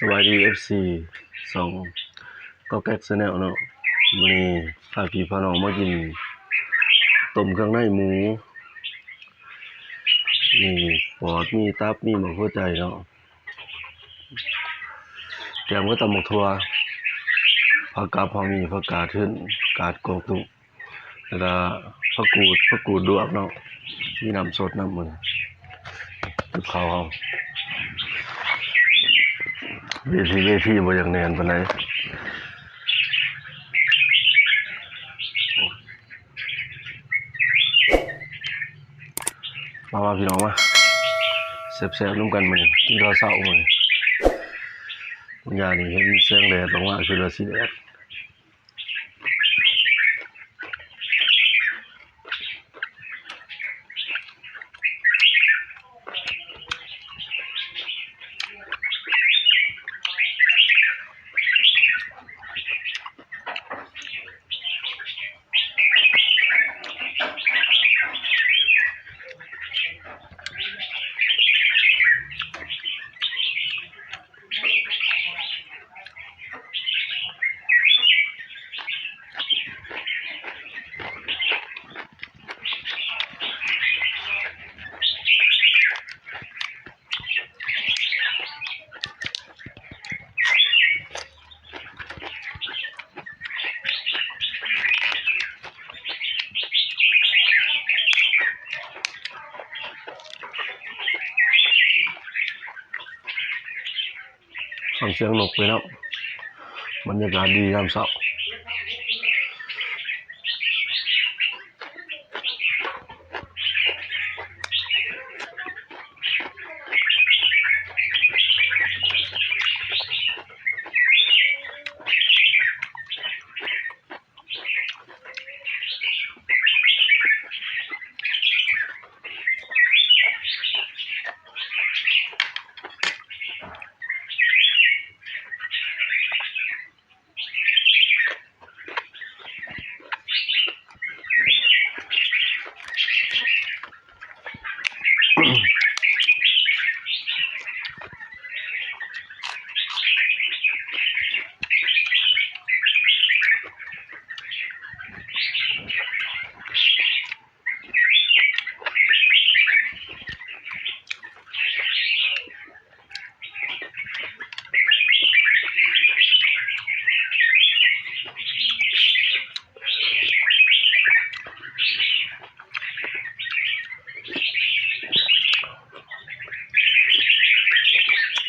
ສະບາຍດີ ເອັຟຊີ ຊ່ອງກອກແກກແຊນແນວເນາະ. ມື້ນີ້ພາພີ່ພານ້ອງມາກິນຕົ້ມເຄື່ອງໃນໝູ ມີປອດ ມີຕັບ ມີໝາກຫົວໃຈເນາະ, ແກມກໍຕຳບັກຖົ່ວ ຜັກກາດ ພໍມີຜັກກາດຫື່ນ ກາດກອກຕຸ ແລ້ວກະຜັກກູດ ຜັກກູດດວກເນາະ, ມີນ້ຳສົດນຳມື້ນີ້. ກັບເຂົ້າເຮົາ ເວທີ ເວທີບໍ່ຢາກແໜ້ນປານໃດ. ມາ ມາພີ່ນ້ອງມາ ແຊບໆນຳກັນມື້ນີ້ ກິນເຂົ້າເຊົ້າມື້ນີ້. ຍາມນີ້ເຫັນແສງແດດອອກມາ ຄືວ່າຊິແດດ. ຟັງສຽງນົກໄປນຳ ບັນຍາກາດດີຍາມເຊົ້າ.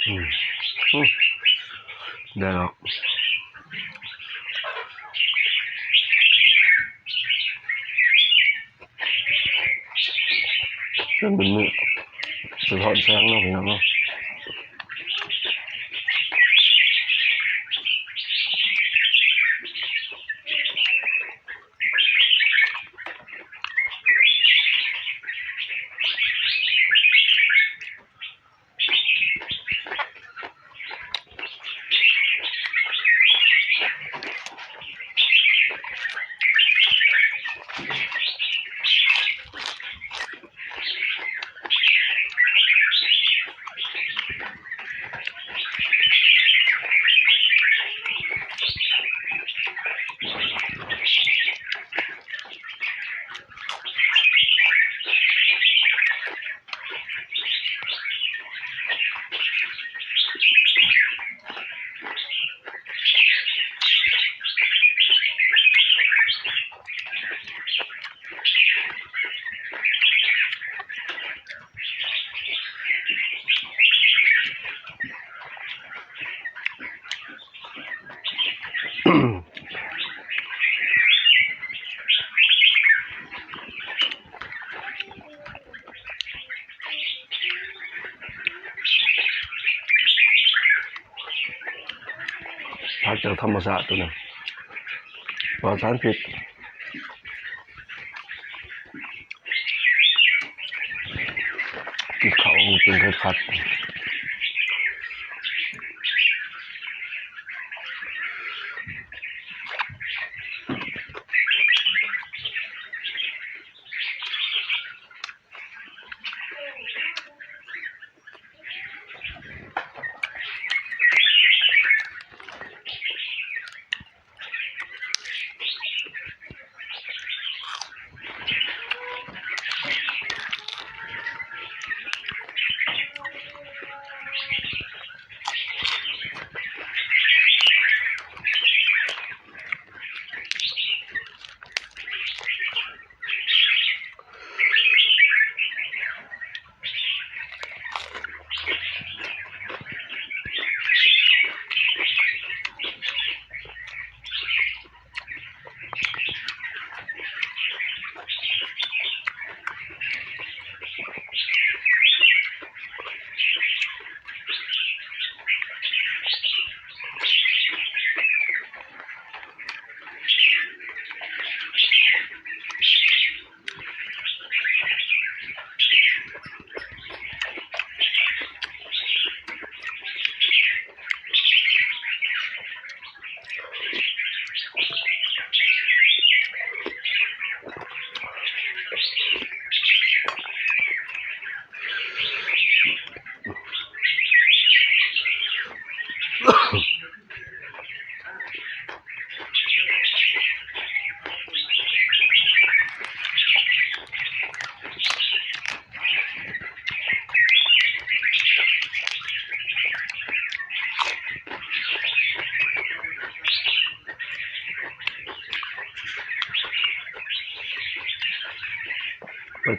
ອືມ ອືມ ໄດ້ແລ້ວ. ເປັນມື້ສະທ້ອນແສງເນາະ ພີ່ນ້ອງເນາະ. ຜັກຈາກທຳມະຊາດໂຕນີ້ ປອດສານພິດ. ກິນເຂົ້າມັນເປັນໄຂ້ຄັດ. ອ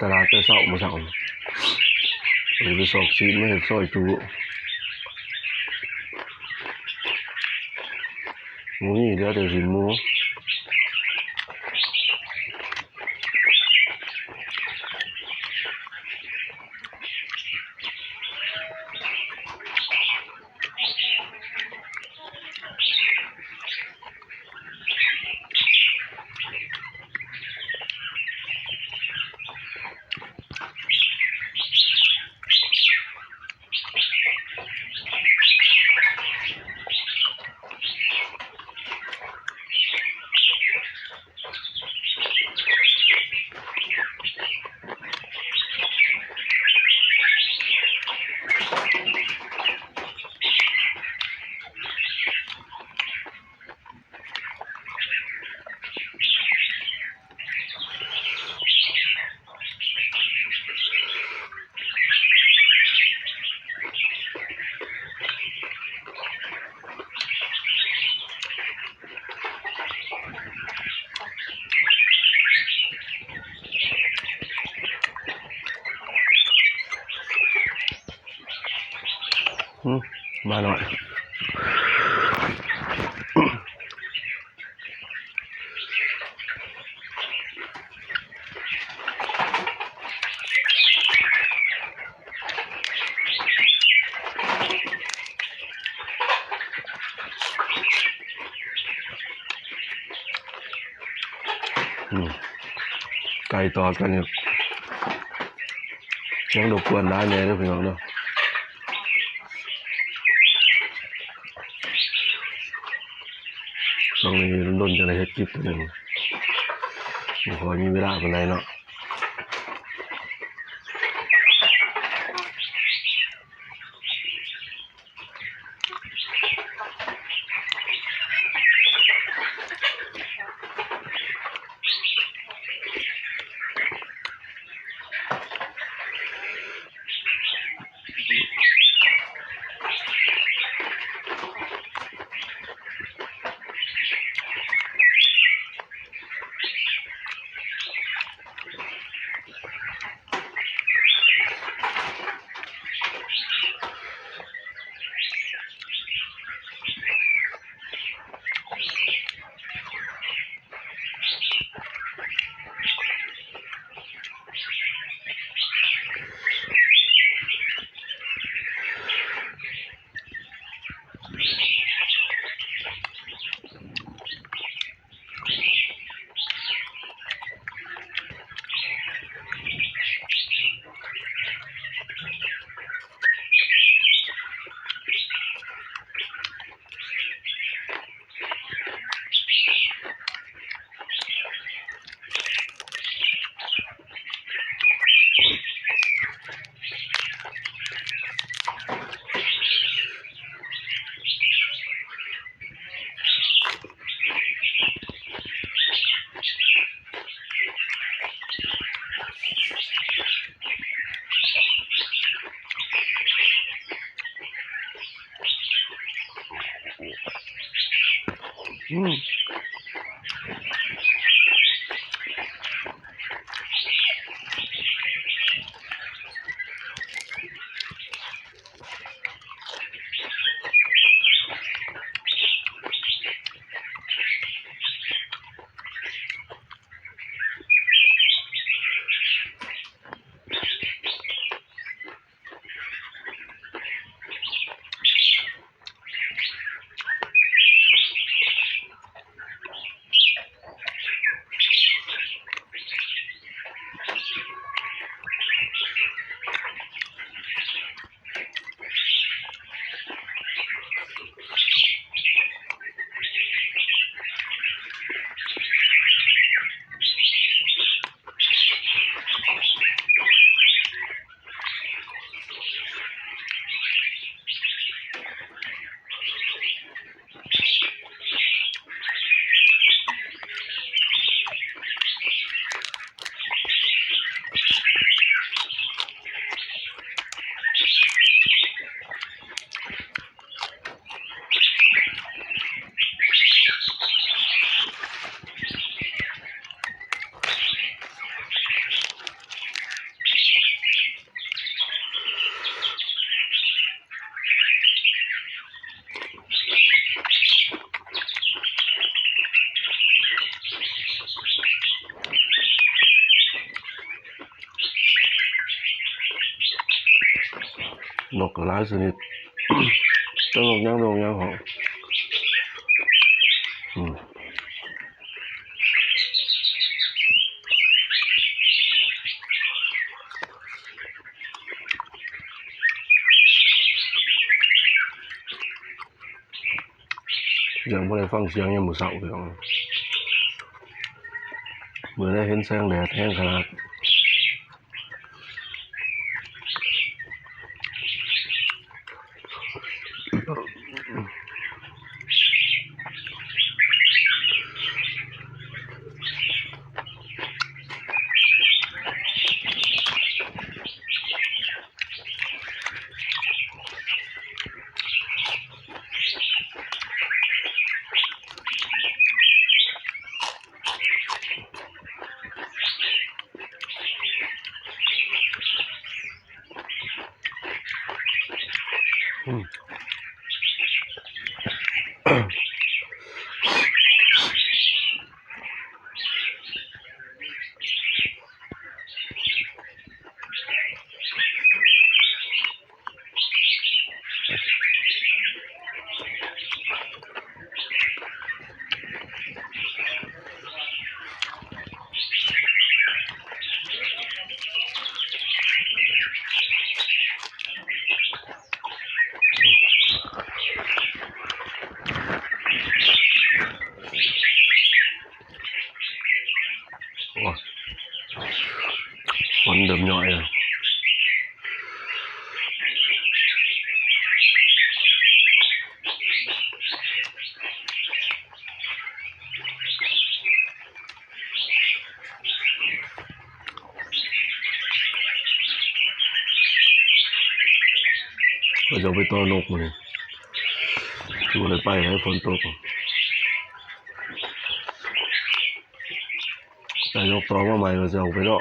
ຕະຫຼາດແຕ່ເຊົ້າ ມື້ເຊົ້ານີ້ ໄປຊອກຊີ້ນມາເຮັດຊອຍຈຸ. ໝູນີ້ເຫຼືອແຕ່ຊີ້ນໝູ. ຫືມ ມາໜ້ອຍ. ອືມ ໄກ່ຕອດກັນຢູ່ ຍັງລົບກວນຫຼາຍແດ່ເດີພີ່ນ້ອງເດີ. ຊ່ວງນີ້ດົນໆ ຈັ່ງໄດ້ເຮັດຄລິບເທື່ອໜຶ່ງ ບໍ່ຄ່ອຍມີເວລາປານໃດເນາະ. ອືມ. ອືມ. ນົກກໍຫຼາຍຊະນິດ ຈັກນົກຫຍັງ ນົກຫຍັງເນາະ ອືມ ຍັງບໍ່ໄດ້ຟັງສຽງຍາມມື້ເຊົ້າ ພີ່ນ້ອງ ມື້ໃດເຫັນແສງແດດແຮງຂະໜາດ. ອືມ ໂອ້ ຄົນເລີ່ມຍ້ອຍແລ້ວ. ເຂົາເຈົ້າໄປຕໍ່ນົກມື້ນີ້ ຊິບໍ່ໄດ້ໄປໃດ ຝົນຕົກ. ນາຍົກຕໍ່ມາໃໝ່ ວ່າຊິເອົາໄປເນາະ.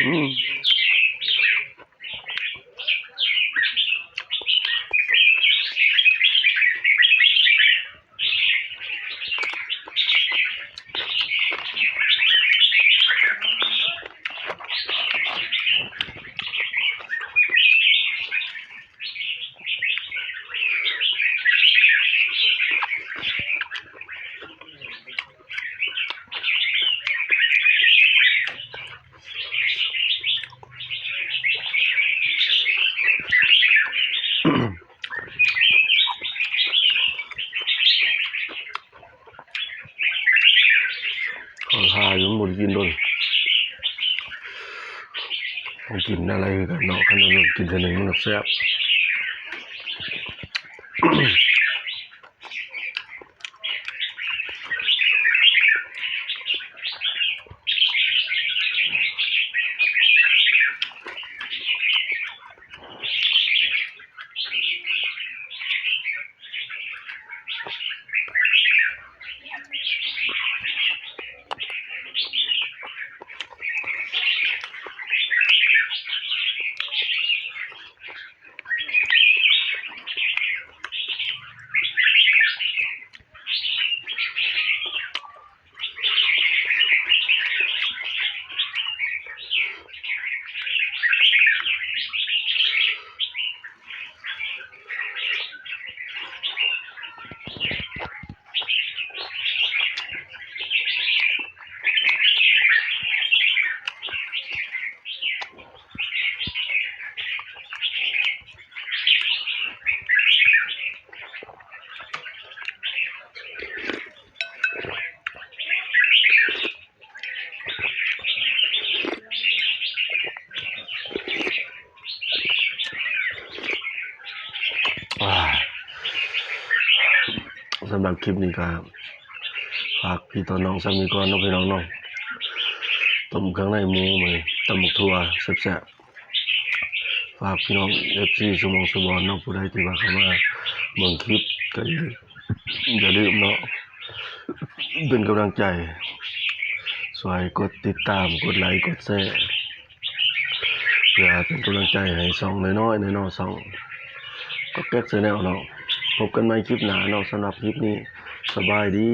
ອືມ. ເຂົາຖ້າຢູ່ ມັນບໍ່ໄດ້ກິນດົນ ຕ້ອງກິນແນວໃດຄືກັນເນາະ ຄັນມັນກິນເທື່ອໜຶ່ງມັນແຊບ. ເ ສຳລັບຄລິບນີ້ກໍຝາກພີ່ຕໍ່ນ້ອງສ່ຳນີ້ກ່ອນເນາະ ພີ່ນ້ອງເນາະ. ຕົ້ມເຄື່ອງໃນໝູ ມື້ນີ້ຕຳບັກຖົ່ວແຊບໆ. ຝາກພີ່ນ້ອງເອັຟຊີ ສູ່ໝ່ອງສູ່ບ່ອນເນາະ, ຜູ້ໃດທີ່ວ່າເຂົ້າມາເບິ່ງຄລິບກໍຢ່າລືມເນາະ ເປັນກຳລັງໃຈ ຊ່ວຍກົດຕິດຕາມ ກົດໄລ ກົດແຊ ເພື່ອເປັນກຳລັງໃຈໃຫ້ຊ່ອງນ້ອຍໆ ນ້ອຍໆ ຊ່ອງກອກແກັກແຊນແນວເນາະ. ພົບກັນໃໝ່ຄລິບໜ້າເນາະ. ສຳລັບຄລິບນີ້ ສະບາຍດີ.